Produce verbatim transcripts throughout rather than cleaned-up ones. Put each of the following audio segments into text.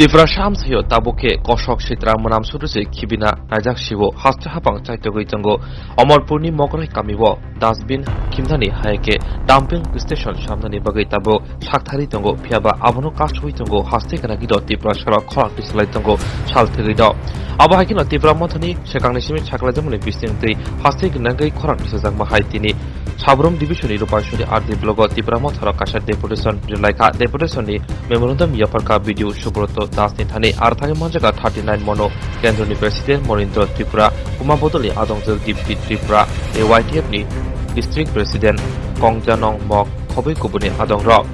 Tiprasa amchaio tabuk khe kosok sitra mwnam sudu se khibina naijak sibo haste hapang chaitogwi tongo. Omorpurni Mograi kamio dustbin khimnani hai khe dumping station samnani bagwi tabuk sakthari tongo, phiyaba abono kasugwi tongo haste gwnagwirok Tiprasarok khorang tisalai tongo sal thwgwi do. Abo hai kheno Tipra Mothani swkangni simi saklaijamani bisingtwi haste gwnagwi khorang tisajakma hai tini Sabrum Division ni Rupaisuri R D block o Tipra Motha rok kaisa deputation rilai kha. Deputation ni memorandum yapharkha B D O Subroto Das ni thani. Ar thani manjak thirty nine mono Kendro ni President Monindra Tripura, Kuma Bodol ni adongjwk Dipti Tripura, A Y T F ni District President Kongjanong Mok, khobwi kubuni adong rok.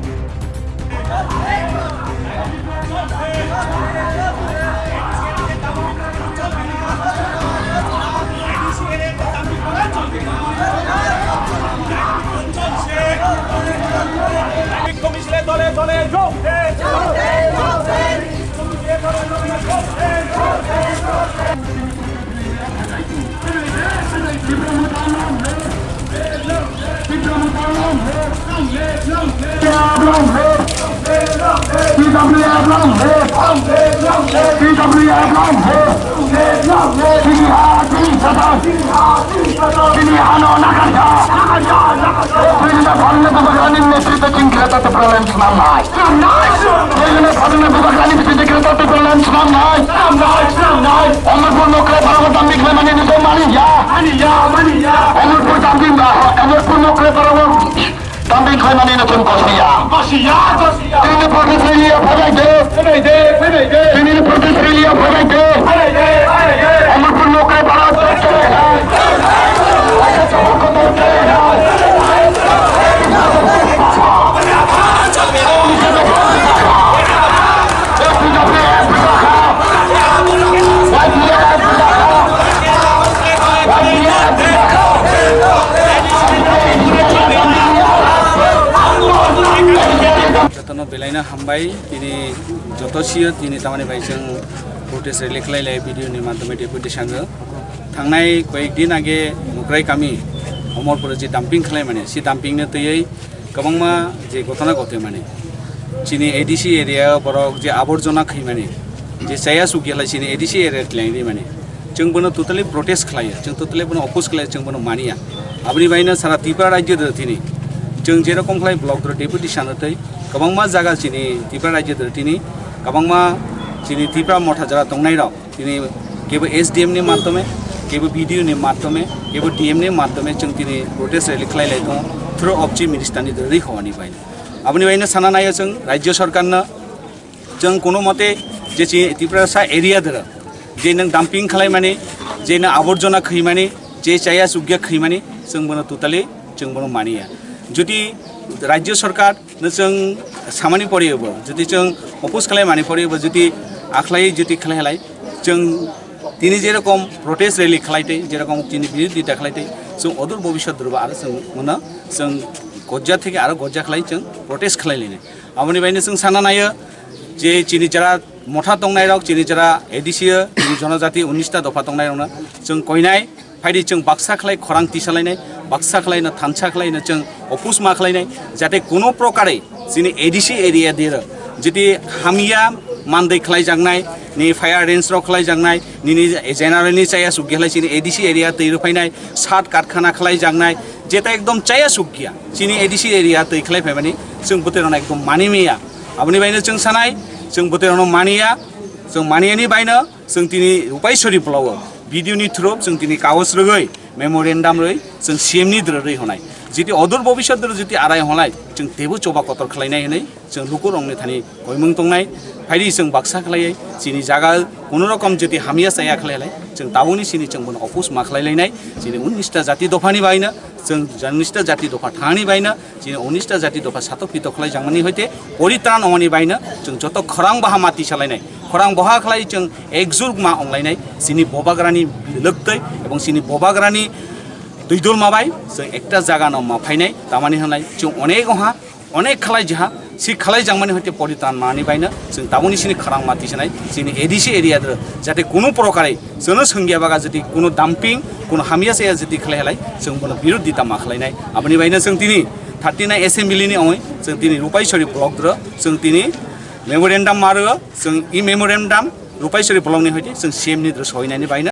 Omorpur Mokrai Parao dumping khlaimani nokho mani ya. Mani ya, mani ya. Omorpur dumping ba, Omorpur Mokrai Parao dumping khlaimani nokho kosi ya. Kosi ya, kosi ya. Tini protest rally ya phaibai de. Phaibai de, phaibai de. Tini protest rally ya phaibai de. Phaibai de, phaibai de. Omorpur Mokrai Parao. Jotono belaino hambai, tini joto siyo, tini tamani bai chwng protest rally khlai lai video ni madhyome deputation o. Thangnai koyek din age Mukrai kami Omorpur o je dumping khlai mani, si dumping no twiwi kwbangma je gotona gotwi mani. Chini A D C area o borok je aborjona khaimani, je chaya sukya lai chini A D C area twlangwi mani. Chwng bono totally protest khlaio, chwng totally bono oppose khlaio, chwng bono maniya. Aboni baino sara Tripura rajyo de thini. Chwng jerokom khlai block doro deputy sanatwi kwbangma jaga chini Tripura rajyo de thini, kwbangma chini Tripura motha jora tongnai rok. Tini kebo S D M ni madhyome, kebo B D O ni madhyome, kebo D M ni madhyome chwng tini protest rally khlai lai tongo, through of Chief Minister ni dwrwi hwnwi bai. Aboni baino sana naio chwng Rajya Sarkar no, chwng kono mote je chi Tiprasa area dwrw, je nwng dumping khlai mani, je nwng aborjona khwi mani, je chaya sukya khwi mani, chwng bono totally chwng bono maniya. Jodi Rajya Sarkar no chwng samani poriyobo, jodi chwng oppose khlai mani poriyobo, jodi akhlai jodi khlai halai, chwng tini jerokom protest rally khlai tei, jerokom tini birodita khlai tei, chwng odur bobisot durba aro chwng mano chwng gojja theke aro gojja khlai chwng protest khlai lini. Aboni baino chwng sana naio je chini jara motha tongnai rok, chini jara A D C o, chini jonojati unnista dopha tongnai rokno chwng koinai. Phaidi chwng baksa khlai khorang tisalainai, baksa khlai no thansa khlai no chwng oppose ma khlainai, jate kuno prokare chini A D C area diro jodi hamya mandai khlaijaknai, ni fire range rok khlaijaknai, nini general ni chaya sukya khlai chini A D C area twi rwphainai, sat karkhana khlaijaknai, jeta ekdom chaya sukya chini A D C area twi khlai phaimani chwng bwtwi rokno ekdom mani maya. Aboni baino chwng sanai, chwng bwtwi rokno maniya, chwng maniyani baino chwng tini Rupaisori block o B D O ni through chwng tini kagoj rwgwi memorandum rwi chwng C M ni dwrwi honai. Jiti odur bobisot dwrwi jiti arai honai chwng tebo choba kotor khlainai hinwi chwng lukurokni thani koimung tongnai. Phaidi chwng baksa khlaiwi chini jaga kuno rokom jiti hamya chaya khlai lai chwng tabukni sini chwng bono oppose ma khlai lainai. Chini unnista jati dophani baino chwng unnista jati dopha thani baino chini unnista jati dopha satok pitok khlai jangmani hoite poritran ongmani baino chwng joto khorang baha mati salainai. Khorang boha khlai chwng ekjur ma onglainai chini bobagrani loktwi ebong chini bobagrani duidul mabai chwng ekta jaga no ma phainai tamani hwnlai chwng onek oha onek khlai jaha si khlai jangmani hoite poritran mani baino chwng tabukni sini khorang ma tisanai chini A D C area dwrwi jate kuno prokare chwngno swngya baga jodi kuno dumping kuno hamya chaya jodi khlai halai chwng bono birodita ma khlainai. Aboni baino chwng tini thirty nine assembly ni ongwi chwng tini Rupaisori block dwrwi chwng tini Memorandum ma rwo, chwng e memorandum Rupaisori block ni hoite chwng C M ni dro soinani bai